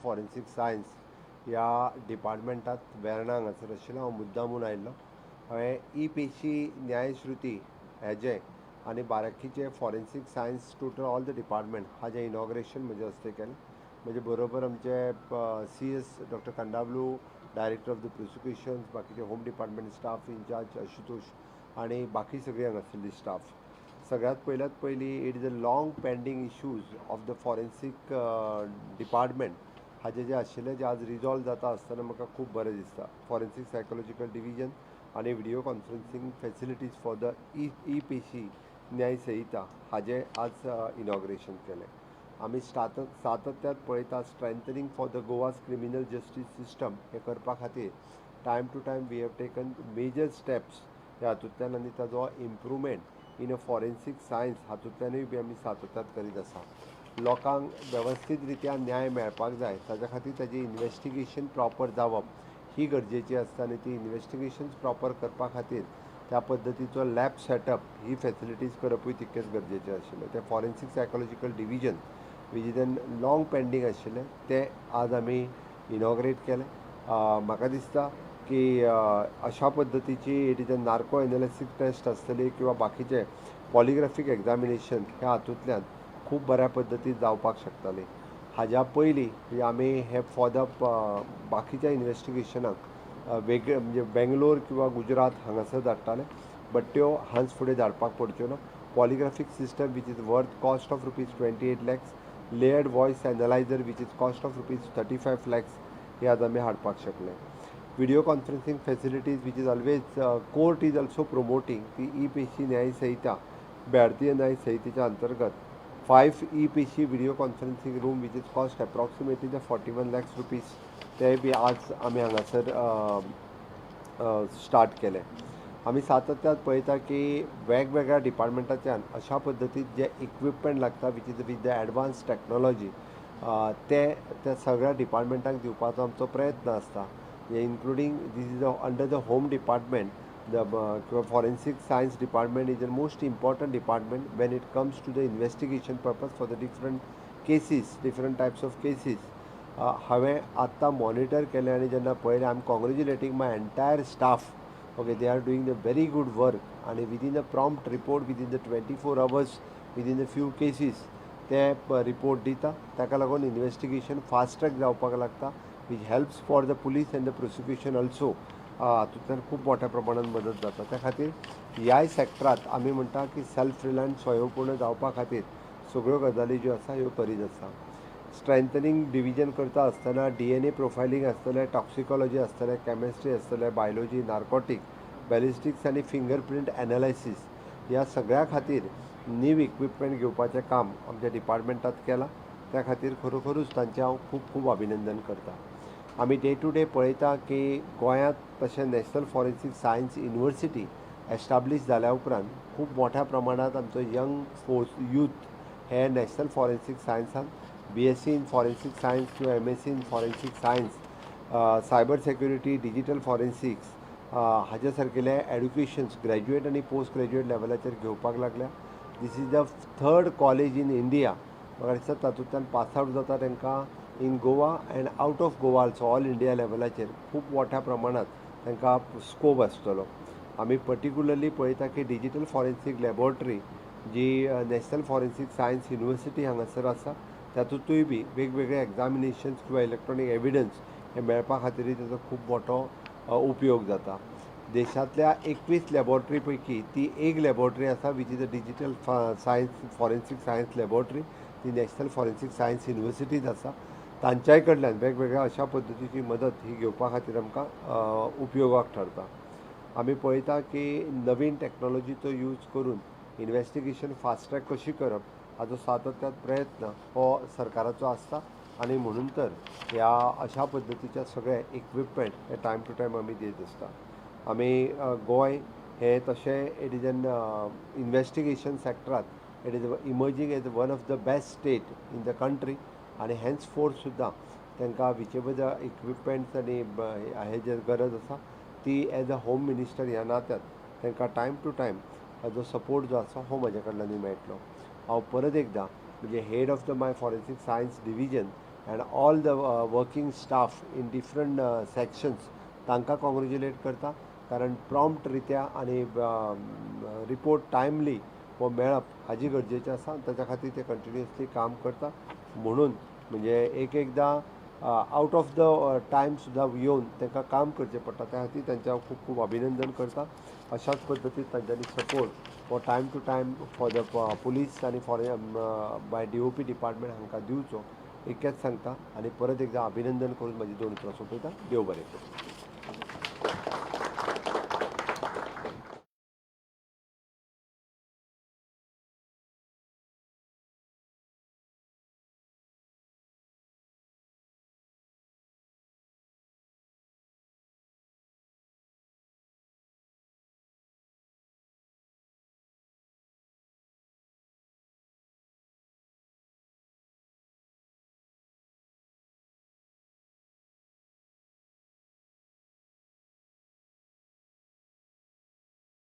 Forensic science ह्या डिपार्टमेंटात वेर्णा हांगासर आशिल्लो. हांव मुद्दामून आयिल्लो. हांवें ई पेशी न्यायश्रुती हेजें आनी बाराकीचें forensic science total all the department हाजें इनॉग्रेशन म्हजे हस्ते केलें. म्हजे बरोबर आमचे CS doctor Kandavlu, director of the prosecutions, बाकीचे home department staff incharge Ashutosh आनी बाकी सगळी हांगासरली स्टाफ. सगळ्यांत पयल्यात पयली it is a long pending issues of the forensic department हाजे जे आशिल्ले जे आज रिजॉल्व जाता आसतना म्हाका खूब बरें दिसता. फॉरेन्सीक सायकोलॉजिकल डिविजन आनी video conferencing facilities for the e पेशी न्याय संहिता हाजें आज इनॉग्रेशन केलें. आमी सातत्यात पळयता strengthening for the Goa's criminal justice system हें करपा खातीर time to time we have taken major steps ह्या हातूंतल्यान आनी ताजो improvement in a forensic science हातूंतल्यानूय बी आमी सातत्यात करीत आसा. लोकांक वेवस्थीत रित्या न्याय मेळपाक जाय, ताज्या खातीर ताजें इन्वेस्टिगेशन प्रॉपर जावप ही गरजेची आसता आनी ती इन्वेस्टिगेशन्स प्रॉपर करपा खातीर त्या पद्दतीचो लॅब सेटअप ही फेसिलिटीज करपूय तितकेच गरजेचें आशिल्लें. तें forensic psychological division which is an long pending आशिल्लें तें आज आमी इनॉग्रेट केलें. म्हाका दिसता की अशा पद्दतीची it is a narco analysis test आसतली किंवा बाकीचे पॉलिग्राफीक एग्जामिनेशन ह्या हातूंतल्यान खूब बऱ्या पद्दतीन जावपाक शकताली. हाज्या पयलीं म्हणजे आमी हे फॉर the बाकीच्या इन्वेस्टिगेशनाक वेगळे म्हणजे बेंगलोर किंवा गुजरात हांगासर धाडटाले, बट त्यो हांच फुडें धाडपाक पडच्यो ना. Polygraphic system which is worth cost of rupees 28 lakhs, layered voice analyser which is cost of rupees 35 lakhs हे आज आमी हाडपाक शकले. Video conferencing facilities which is always court is also promoting ती ई पेशी न्याय संहिता भारतीय न्याय संहितेच्या अंतर्गत 5 ई पेशी video conferencing room which is cost approximately the 41 lakhs rupees ते बी आज आमी हांगासर स्टार्ट केले. आमी सातत्यात पळयता की वेगवेगळ्या डिपार्टमेंटाच्यान अशा पद्दतीन जे इक्विपमेंट लागता which is with the advance technology ते त्या सगळ्या डिपार्टमेंटाक दिवपाचो आमचो प्रयत्न आसता. Including this is under the home department the किंवा forensic science department is the most important department when it comes to the investigation purpose for the different cases, different types of cases. हांवें आत्तां monitor केलें आनी जेन्ना पळयलें, I am congratulating my entire staff. Okay, they are doing the very good work आनी within a prompt report within the 24 hours within the few cases ते report दिता. ताका लागून इन्वेस्टिगेशन फास्ट ट्रॅक जावपाक लागता which helps for the police and the prosecution also. हातूंतल्यान खूब मोठ्या प्रमाणात मदत जाता. त्या खातीर ह्याय सॅक्टरात आमी म्हणटा की सेल्फ रिलायन्स स्वयंपूर्ण जावपा खातीर सगळ्यो गजाली ज्यो आसा ह्यो करीत आसा. स्ट्रेंथनींग डिविजन करता आसतना DNA profiling आसतलें, टॉक्सिकॉलॉजी आसतलें, केमिस्ट्री आसतलें, बायोलॉजी, नार्कोटीक, बॅलिस्टिक्स आनी फिंगरप्रिंट एनालायसीस ह्या सगळ्या खातीर न्यू इक्विपमेंट घेवपाचें काम आमच्या डिपार्टमेंटात केलां. त्या खातीर खरोखरूच तांचें हांव खूब खूब अभिनंदन करता. आमी डे टू डे पळयता की गोंयांत तशें national forensic science university establish जाल्या उपरांत खूब मोठ्या प्रमाणांत आमचो यंग फोर्स यूथ हे नॅशनल फॉरेन्सीक सायन्सान BSc in forensic science किंवा MSc in forensic science, cyber security, digital forensics हाज्या सारकेले एड्युकेशन्स ग्रॅज्युएट आनी पोस्ट ग्रॅज्युएट लेवलाचेर घेवपाक लागल्या. This is the third college in India. म्हाका दिसता तातूंतल्यान पास आवट जाता तांकां in Goa and out of Goa also all India लेवलाचेर खूब मोठ्या प्रमाणात तांकां स्कोप आसतलो. आमी पर्टिक्युलरली पळयता की डिजीटल फॉरेन्सीक लॅबोरेटरी जी नॅशनल फॉरेन्सीक सायन्स युनिवर्सिटी हांगासर आसा तातूंतूय बी वेगवेगळे एग्जामिनेशन्स किंवा इलेक्ट्रॉनीक एविडन्स हे मेळपा खातीरूय ताजो खूब मोठो उपयोग जाता. देशांतल्या 21 लॅबोरेटरी पैकी ती एक लॅबोरेटरी आसा which is a digital science forensic science laboratory ती नॅशनल फॉरेन्सीक सायन्स युनिवर्सिटीत आसा. तांच्याय कडल्यान वेगवेगळ्या अशा पद्दतीची मदत ही घेवपा खातीर आमकां उपयोगाक ठरता. आमी पळयता की नवीन टॅक्नोलॉजीचो यूज करून इन्वेस्टिगेशन फास्ट ट्रॅक कशी करप हाजो सातत्यात प्रयत्न हो सरकाराचो आसता आनी म्हणून तर ह्या अशा पद्दतीच्या सगळे इक्विपमेंट हे टायम टू टायम आमी दीत आसता. आमी गोंय हें तशें it is an investigation सॅक्टरात it is emerging as one of the best state in the country आनी हेन्स फोर्थ सुद्दां तांकां विचएवर the equipments आनी हे जे गरज आसा ती एज अ होम मिनिस्टर ह्या नात्यात तांकां टायम टू टायम हाजो सपोर्ट जो आसा हो म्हज्या कडल्यानूय मेळटलो. हांव परत एकदां म्हणजे head of the my forensic science division And all the working staff in different sections तांकां कॉंग्रेच्युलेट करता, कारण प्रॉम्प्ट रित्या आनी रिपोर्ट टायमली हो मेळप हाजी गरजेचें आसा. ताच्या खातीर ते कंटिन्युअसली काम करता. म्हणून म्हणजे एक एकदां आउट ऑफ the time सुद्दां येवन तांकां काम करचें पडटा. त्या खातीर तांचें हांव खूब खूब अभिनंदन करता. अशाच पद्दतीन तांच्यांनी सपोर्ट हो time to time for the police आनी for by DOP department हांकां दिवचो इतकेंच सांगता आनी परत एकदां अभिनंदन करून म्हाजी दोन उतरां सोंपयता. देव बरें करूं.